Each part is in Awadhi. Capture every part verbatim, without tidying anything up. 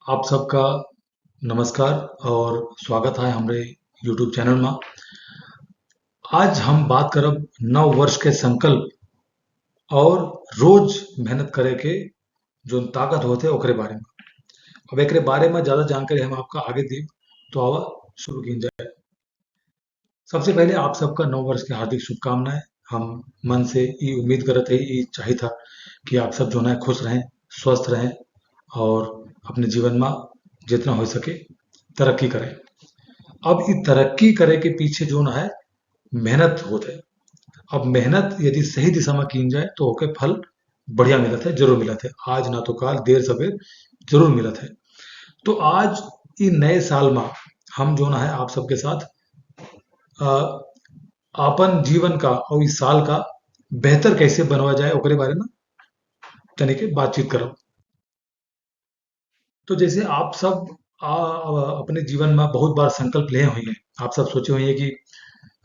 आप सबका नमस्कार और स्वागत है हमरे YouTube चैनल में। आज हम बात करब नव वर्ष के संकल्प और रोज मेहनत करे के जो ताकत होत है ओकरे बारे में। अब एकरे बारे में ज्यादा जानकारी हम आपका आगे देब, तो आवा शुरू कीन जाए। सबसे पहले आप सबका नव वर्ष के हार्दिक शुभकामनाएं। हम मन से ई उम्मीद करत है, ई चाहित है कि आप सब जो है खुश रहें, स्वस्थ रहें और अपने जीवन में जितना हो सके तरक्की करें। अब ई तरक्की करे के पीछे जो है मेहनत होत है। अब मेहनत यदि सही दिशा में कीन जाए तो ओके फल बढ़िया मिलत है, जरूर मिलत है। आज ना तो काल, देर सबेर जरूर मिलत है। तो आज ई नए साल में हम जो है आप सबके साथ अ, आपन जीवन का और इस साल का बेहतर कैसे बनवा जाए ओकरे बारे में तनिके बातचीत करब। तो जैसे आप सब आ, अपने जीवन में बहुत बार संकल्प ले हुए हैं, आप सब सोचे हुए हैं कि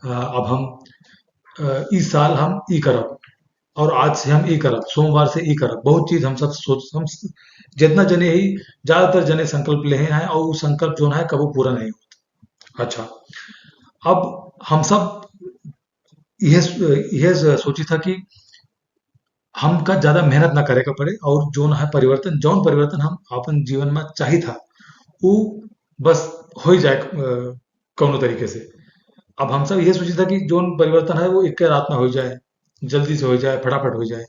आ, अब हम आ, इस साल हम ई करब और आज से हम ई करब, सोमवार से ई करब। बहुत चीज हम सब सोच, हम स-, जितना जने ही, ज्यादातर जने संकल्प ले हैं और वो संकल्प जो है कबो पूरा नहीं होता। अच्छा, अब हम सब यह स-, यह स-, सोची था कि हमका ज्यादा मेहनत ना करे का पड़े और जौन है परिवर्तन, जौन परिवर्तन हम अपन जीवन में चाही था, वो बस हो ही जाए, अ, कौनो तरीके से। अब हम सब यह सोची था कि जौन परिवर्तन है वो एक रात में हो जाए, जल्दी से हो जाए, फटाफट हो जाए।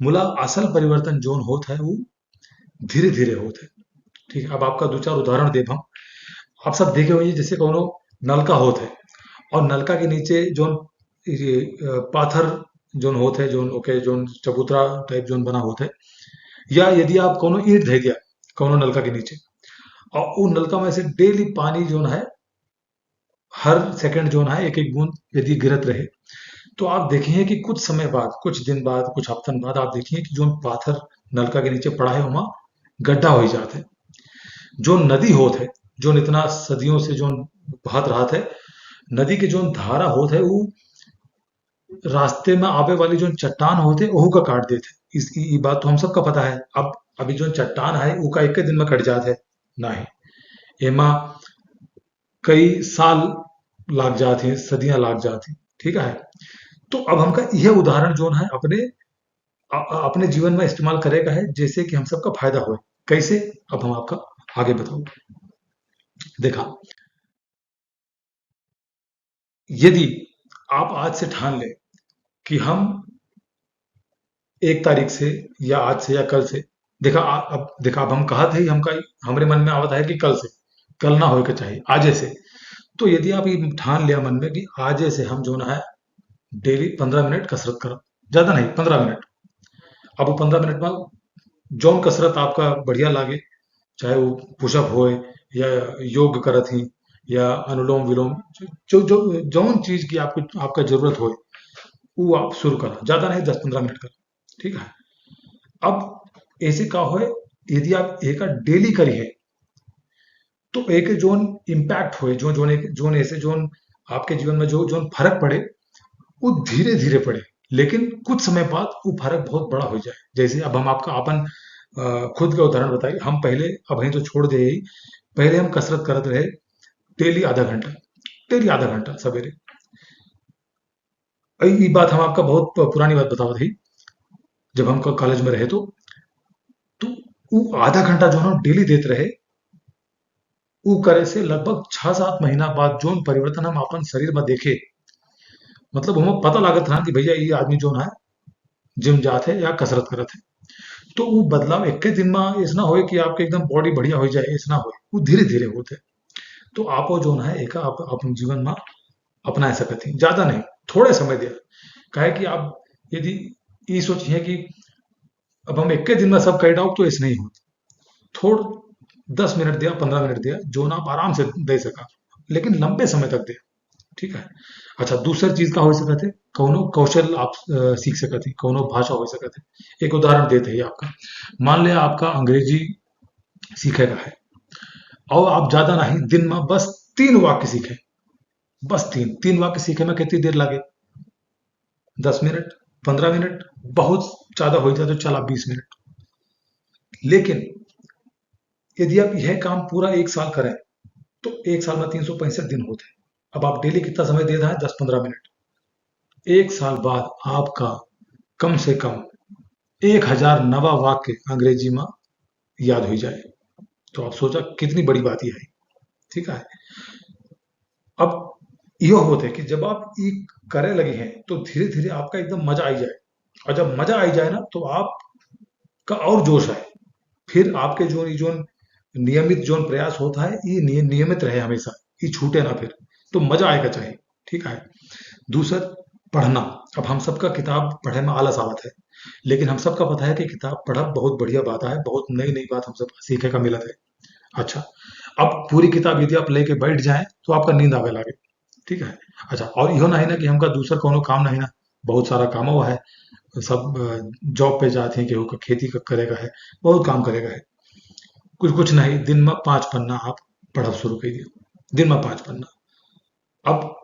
मुला असल परिवर्तन जौन होत है वो धीरे-धीरे होत है। ठीक है, अब आपका दो चार उदाहरण देब हम। आप सब देखे होइए जैसे कौनो नलका होत है और नलका के नीचे जौन ये, अ, पाथर जौन होत है, जौन ओके जौन चबूतरा टाइप जौन बना होत है, या यदि आप कौनो ईंट धइ दिया कौनो नलका के नीचे और वो नलका में से डेली पानी जौन है हर सेकंड जौन है एक एक बूंद यदि गिरत रहे, तो आप देखिए कि कुछ समय बाद, कुछ दिन बाद, कुछ हफ्तन बाद आप देखिए कि जौन पाथर नलका के नीचे पड़ा है, ओमा गड्ढा हो जात है। जो नदी होत है, जो इतना सदियों से जो बहत रहत है, नदी के जो धारा होत है, वो रास्ते में आवे वाली जो चट्टान होत है, ओहू का काट देत है। इस, ई, ई बात तो हम सबका पता है। अब अभी जो चट्टान है, वो का एक दिन में कट जात है? नहीं, एमा कई साल लाग जात हैं, सदियां लाग जात हैं, ठीक है। तो अब हमका यह उदाहरण जोन है अपने, अ-, अ-, अपने जीवन में इस्तेमाल करे का है, जैसे कि हम सबका फायदा होए। कैसे? अब हम आपका आगे बताओ। देखा, यदि आप आज से ठान ले कि हम एक तारीख से या आज से या कल से, देखा, आ-, अब देखा, अब हम कहत है, हमका, हमरे मन में आवत है कि कल से, कल ना होए के चाहिए, आजे से। तो यदि आप ये ठान लिया मन में कि आजे से हम जो ना है डेली पन्द्रह मिनट कसरत करब, ज्यादा नहीं, पन्द्रह मिनट। अब वो पन्द्रह मिनट में जौन कसरत आपका बढ़िया लागे, चाहे वो पुशअप होए या योग करत ही या अनुलोम विलोम, जो, जो, जौन चीज की आपको, आपका जरूरत होए, वो आप शुरू करा, ज्यादा नहीं, दस पन्द्रह मिनट करा, ठीक है। अब ऐसे का होए, यदि आप एका डेली करी है, तो एक जोन इम्पैक्ट होए, जो, जोन एक, जोन ऐसे, जोन आपके जीवन में जो, जोन फर्क पड़े, वो धीरे धीरे पड़े, लेकिन कुछ समय बाद वो फर्क बहुत बड़ा हो जाए। जैसे अब हम आपका अपन, अ, खुद का उदाहरण बताई, हम पहले, अब हम तो छोड़ दे ही, पहले हम कसरत करत रहे डेली आधा घंटा, डेली आधा घंटा सवेरे। ई, ई बात हम आपका बहुत प-, पुरानी बात बतावत ही, जब हम क-, कॉलेज में रहे तो, तो वो आधा घंटा जो हम डेली देत रहे, वो करे से लगभग छह सात महीना बाद जोन परिवर्तन हम अपन शरीर में देखे, मतलब हमें पता लागत रहा कि भैया ये आदमी जो है जिम जात है या कसरत करत है, तो वो बदलाव एक दिन में ऐसा होए कि आपके एकदम बॉडी बढ़िया हो जाए, ऐसा होए, वो धीरे धीरे होत है। तो आप जो है एक आप अपन जीवन में अपना सकत हैं, ज्यादा नहीं, थोड़े समय दिया। काहे कि आप यदि ये सोचिए कि अब हम एक दिन में सब कर डाउब तो ऐसे नहीं होत, थोड़ दस मिनट दिया, पन्द्रह मिनट दिया, जो ना आप आराम से दे सका, लेकिन लंबे समय तक दे, ठीक है। अच्छा, दूसर चीज का हो सकत है, कौनो कौशल आप, अ, सीख सकत हैं, कौनो भाषा हो सकत है। एक उदाहरण देते हैं आपका, मान लिया आपका अंग्रेजी सीखे का है और आप ज्यादा नहीं, दिन में बस तीन वाक्य सीखे, बस तीन, तीन वाक्य सीखे में कितनी देर लागे? दस मिनट, पन्द्रह मिनट, बहुत ज्यादा हो जाए तो चला बीस मिनट। लेकिन यदि आप यह काम पूरा एक साल करें, तो एक साल में तीन सौ पैंसठ दिन होते हैं। अब आप डेली कितना समय दे रहे हैं? दस पन्द्रह मिनट। एक साल बाद आपका कम से कम एक हजार नवा वाक्य अंग्रेजी में याद हो जाए। तो आप सोचा, कितनी बड़ी बात यह है। ठीक है, अब यो होत है कि जब आप ई करे लगे हैं, तो धीरे धीरे आपका एकदम मजा आई जाए, और जब मजा आई जाए ना, तो आपका और जोश आए। फिर आपके जो, जो नियमित जो प्रयास होता है, ये निय-, नियमित रहे हमेशा, ये छूटे ना फिर, तो मजा आएगा चाहे। ठीक है, दूसर, पढ़ना। अब हम सबका किताब पढ़े में आलस आवत है, लेकिन हम सबका पता है कि किताब पढ़ब बहुत बढ़िया बात है, बहुत नई नई बात हम सब सीखे का मिलत है। अच्छा, अब पूरी किताब यदि आप लेके बैठ जाएं, तो आपका नींद आवे लागे। ठीक है, अच्छा, और इहो नहीं ना कि हमका दूसर कोनो काम नहीं ना, बहुत सारा काम हुआ है, सब, अ, जॉब पे जाते हैं, केहू का खेती का करेगा है, बहुत काम करेगा है, कुछ, कुछ नहीं, दिन में पाँच पन्ना आप पढ़ब शुरू कर दियो, दिन में पाँच पन्ना। अब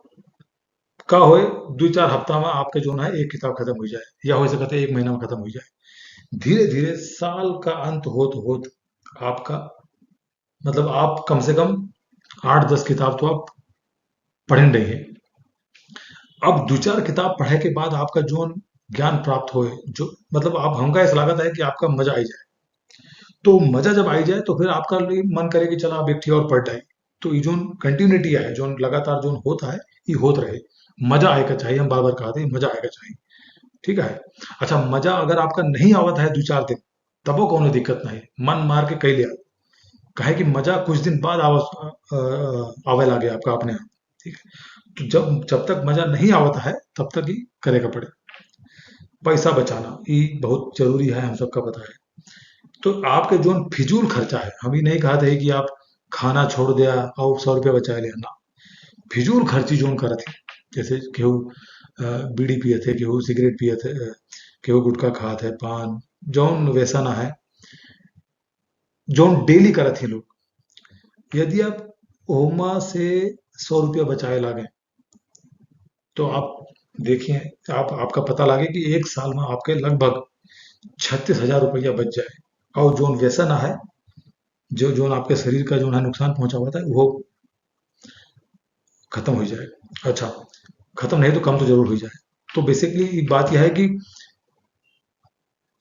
का होए, दो चार हफ्ता में आपके जो ना है, एक किताब खत्म हो जाए, या हो सकता है एक महीना में खत्म हो जाए। धीरे धीरे साल का अंत होत होत आपका, मतलब, आप कम से कम आठ दस किताब तो आप पढ़े रही है। अब दो चार किताब पढ़े के बाद आपका जो ज्ञान प्राप्त होए, जो, मतलब, आप, हमका ऐसा लागत है कि आपका मजा आई जाए। तो मजा जब आई जाए, तो फिर आपका मन करे कि चला, अब एक ठी और पढ़ जाए। तो ये जो कंटिन्यूटी है, जो लगातार जो होता है, ये होत रहे। मजा आए का चाहिए, हम बार बार कहते हैं, मजा आए का चाहिए। ठीक है, अच्छा, मजा अगर आपका नहीं आवत है दो चार दिन, तबो कोनो दिक्कत नहीं, मन मार के कह लिया, काहे कि मजा कुछ दिन बाद आवे, अ, अ, आवे लागे आपका अपने आप। ठीक है, तो जब, जब तक मजा नहीं आवत है, तब तक ही करे का पड़े। पैसा बचाना, ये बहुत जरूरी है, हम सबका पता है। तो आपके जोन फिजूल खर्चा है, हम ये नहीं कहते हैं कि आप खाना छोड़ दिया और सौ रुपया बचा लिया ना। फिजूल खर्ची जोन करत है, जैसे केहू, अ, बीड़ी पियत है, केहू सिगरेट पियत है, अ, केहू गुटखा खात है, पान, जौन व्यसन है, जौन डेली करत हैं लोग, यदि आप ओमा से सौ रुपया बचाए लागे, तो आप देखिए, आप, आपका पता लागे कि एक साल में आपके लगभग छत्तीस हजार रुपया बच जाए। और जौन व्यसन है, जो, जौन आपके शरीर का जौन है नुकसान पहुंचावत है, वो खत्म हो जाए। अच्छा, खत्म नहीं तो कम तो जरूर हो जाए। तो बेसिकली बात यह है कि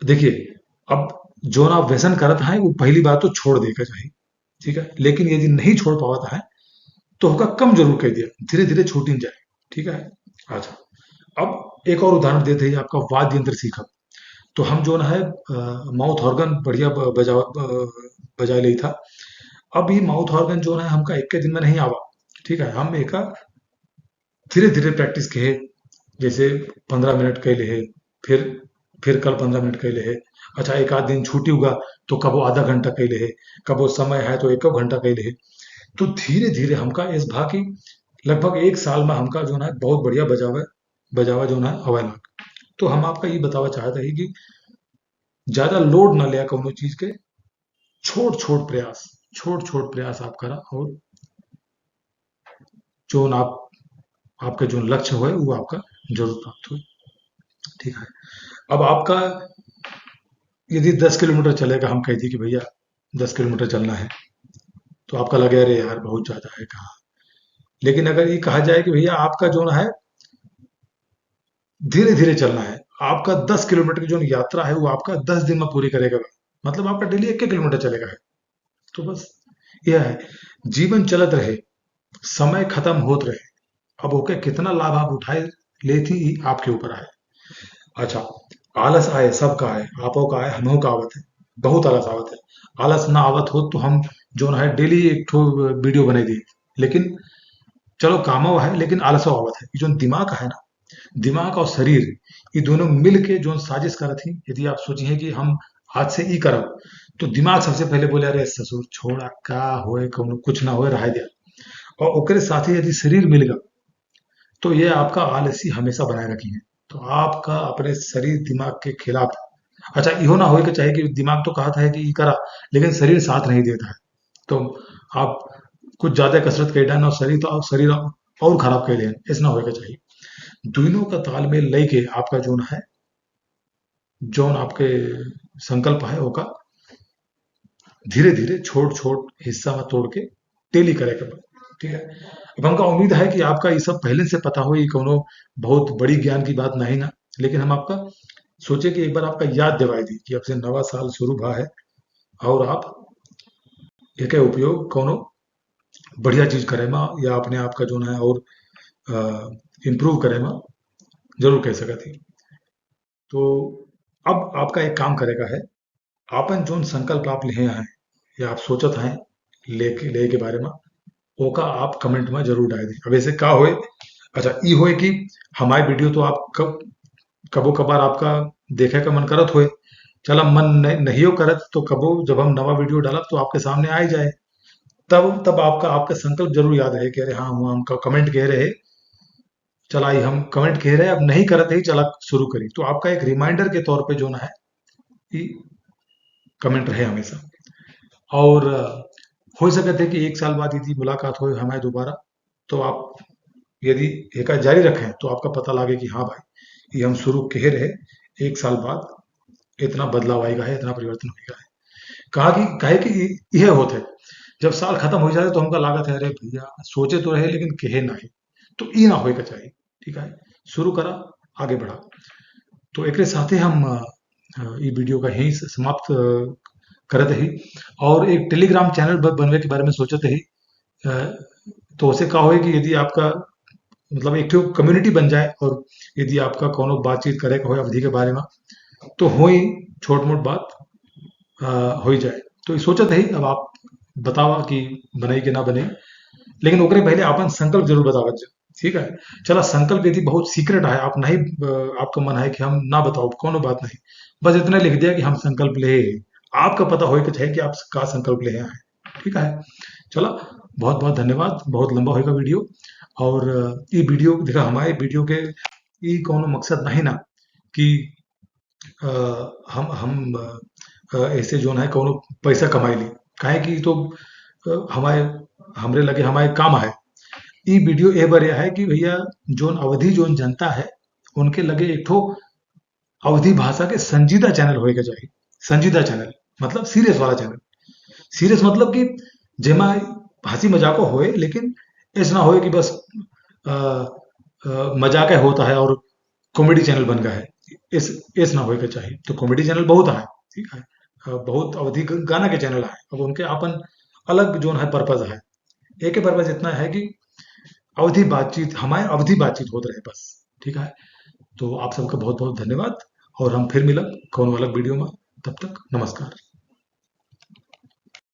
देखिए, अब जौन आप व्यसन करत हैं, वो पहली बात तो छोड़ दे के चाहिए, ठीक है? लेकिन यदि नहीं छोड़ पावत है, तो ओका कम जरूर कर दिया, धीरे धीरे छूटिन जाए, ठीक है? अच्छा, अब एक और उदाहरण देते हैं, आपका वाद्य यंत्र सीखब। तो हम जौन है, अ, माउथ ऑर्गन बढ़िया ब-, बजा, अ, बजा लेई था। अब ये माउथ ऑर्गन जौन है, हमका एक के दिन में नहीं आवा, ठीक है? हम एका धीरे धीरे प्रैक्टिस के है, जैसे पन्द्रह मिनट कैले है, फिर, फिर कल पन्द्रह मिनट कैले है। अच्छा, एक आध दिन छुट्टी हुआ तो कबो आधा घंटा कैले है, कबो समय है तो एक घंटा कैले है। तो धीरे धीरे हमका इस भा कि लगभग एक साल में हमका जो ना बहुत बढ़िया बजावे, बजावा जो ना आवे लाग। तो हम आपका ये बतावा चाहते हैं कि ज्यादा लोड ना लिया कोनो चीज के, छोट छोट प्रयास, छोट छोट प्रयास आप करा और जोन आप, आपका जोन लक्ष्य होए, वो आपका जरूर प्राप्त होए। ठीक है, अब आपका यदि दस किलोमीटर चलेगा, हम कह दी कि भैया दस किलोमीटर चलना है, तो आपका लगे, "अरे यार, बहुत ज्यादा है, कहाँ?" लेकिन अगर ये कहा जाए कि भैया आपका जोन है धीरे धीरे चलना है, आपका दस किलोमीटर की जोन यात्रा है, वो आपका दस दिन में पूरी करेगा, मतलब आपका डेली एक एक किलोमीटर चलेगा है। तो बस यह है, जीवन चलत रहे, समय खत्म होत रहे, अब ओके कितना लाभ आप उठाए लेथी, ई आपके ऊपर है। अच्छा, आलस आए, सबका आए, आपो का आए, हमहू का आवत है, बहुत आलस आवत है। आलस ना आवत होत तो हम जोन है डेली एक ठो वीडियो बनाई दी, लेकिन चलो कामो है, लेकिन आलसो आवत है। ई जोन दिमाग है ना, दिमाग और शरीर, ई दोनों मिल के जोन साजिश करत ही। यदि आप सोची हैं कि हम आज से ई करब, तो दिमाग सबसे पहले बोले, "अरे ससुर, छोड़ा, का होए, कौनो कुछ ना होए, रहे दे।" और ओकरे साथे यदि शरीर मिल गया, तो ये आपका आलसी हमेशा बनाए रखी है। तो आपका अपने शरीर दिमाग के खिलाफ, अच्छा, इहो ना होए के चाहे कि दिमाग तो कहत है कि ई करा, लेकिन शरीर साथ नहीं देता है, तो आप कुछ ज्यादा कसरत कर डालें और शरीर तो, शरीर और खराब कर लें, ऐसा ना होए के चाहिए। दोनों का तालमेल लेके आपका जोन है, जोन आपके संकल्प है, ओका धीरे-धीरे छोट-छोट हिस्सा में तोड़ के daily करे के बा, ठीक है? अब हमका उम्मीद है कि आपका ई सब पहले से पता हो, ई कौनो बहुत बड़ी ज्ञान की बात नहीं ना, लेकिन हम आपका सोचे कि एक बार आपका याद दिवाई दी कि अब से नवा साल शुरू भा है और आप एके उपयोग कौनो बढ़िया चीज करे मा या अपने आप का जौन है और, अ, improve करे मा जरूर कह सकत ही। तो अब आपका एक काम करे का है, आपन जौन संकल्प आप लेहे हैं या आप सोचत हैं लेके, लेके बारे मा, ओका आप comment मा जरूर डाल दें। अब ऐसे का होए, अच्छा, ई होए कि हमारे video तो आप कब, कबो कबार आपका देखे का मन करत होए, चला मन न-, नहियो करत तो कबो जब हम नवा video डालब तो आपके सामने आ ही जाए, तब, तब आपका, आपका संकल्प जरूर याद रहे कि अरे हाँ, हुआ हम क-, comment कह रहे, चला ई हम comment कह रहे, अब नहीं करत है, चला शुरू करी। तो आपका एक reminder के तौर पे जौन है, ई comment रहे हमेशा। और, अ, हो सकत है कि एक साल बाद यदि मुलाकात होए हमारे दोबारा, तो आप यदि एका जारी रखें, तो आपका पता लागे कि हाँ भाई, ये हम शुरू कहे रहे, एक साल बाद इतना बदलाव आएगा है, इतना परिवर्तन होएगा है। कहा कि, काहे कि ये, ये होत है, जब साल खत्म हो जाए, तो हमका लागत है, "अरे भैया, सोचे तो रहे, लेकिन कहे नहीं।" तो ई ना होए का चाहिए, ठीक है? शुरू करा, आगे बढ़ा। तो एकरे साथे हम, अ, अ, ई video का यहीं से समाप्त, अ, करत ही। और एक Telegram channel ब-, बनवे के बारे में सोचत ही। अ, तो उसे का होए कि यदि आपका, मतलब, एक ठो community बन जाए और यदि आपका कौनो बातचीत करे के होए अवधी के बारे में, तो होई छोट मोट बात, अ, होई जाए। तो ई सोचत ही, अब आप बतावा कि बनई के ना बनई, लेकिन ओकरे पहले आपन संकल्प जरूर बतावत जा, ठीक है? चला, संकल्प यदि बहुत secret है, आप नहीं, अ, आपका मन है कि हम ना बताओ, कौनो बात नहीं, बस इतना लिख दिया कि हम संकल्प ले हैं। आपका पता होए के चाहे कि आप का संकल्प ले हैं, ठीक है? चला, बहुत बहुत धन्यवाद, बहुत लंबा होएगा video। और, अ, ई video देखा, हमारे video के ई कौनो मकसद नहीं ना कि, अ, हम, हम, अ, अ, ऐसे जौन है कौनो पैसा कमाई ली, काहे कि तो, अ, हमारे, हमरे लगे हमारे काम है। ई video ए बारे है कि भैया, जौन अवधी जौन जनता है, उनके लगे एक ठो अवधी भाषा के संजीदा channel होए के चाहिए। संजीदा channel मतलब serious वाला channel। Serious मतलब कि जेमा हंसी मजाको होए, लेकिन ऐसा ना होए कि बस, अ, अ, मजाक होता है और comedy channel बन गया है, इस, इस ना होए के चाहिए। तो comedy channel बहुत है, ठीक है, अ, बहुत अवधी ग-, गाना के channel है, अब उनके अपन अलग जौन है purpose है। एक ही purpose इतना है कि अवधी बातचीत, हमारे अवधी बातचीत होत रहे बस, ठीक है। तो आप सबका बहुत बहुत धन्यवाद और हम फिर मिलब कौनो अलग video में। तब तक नमस्कार।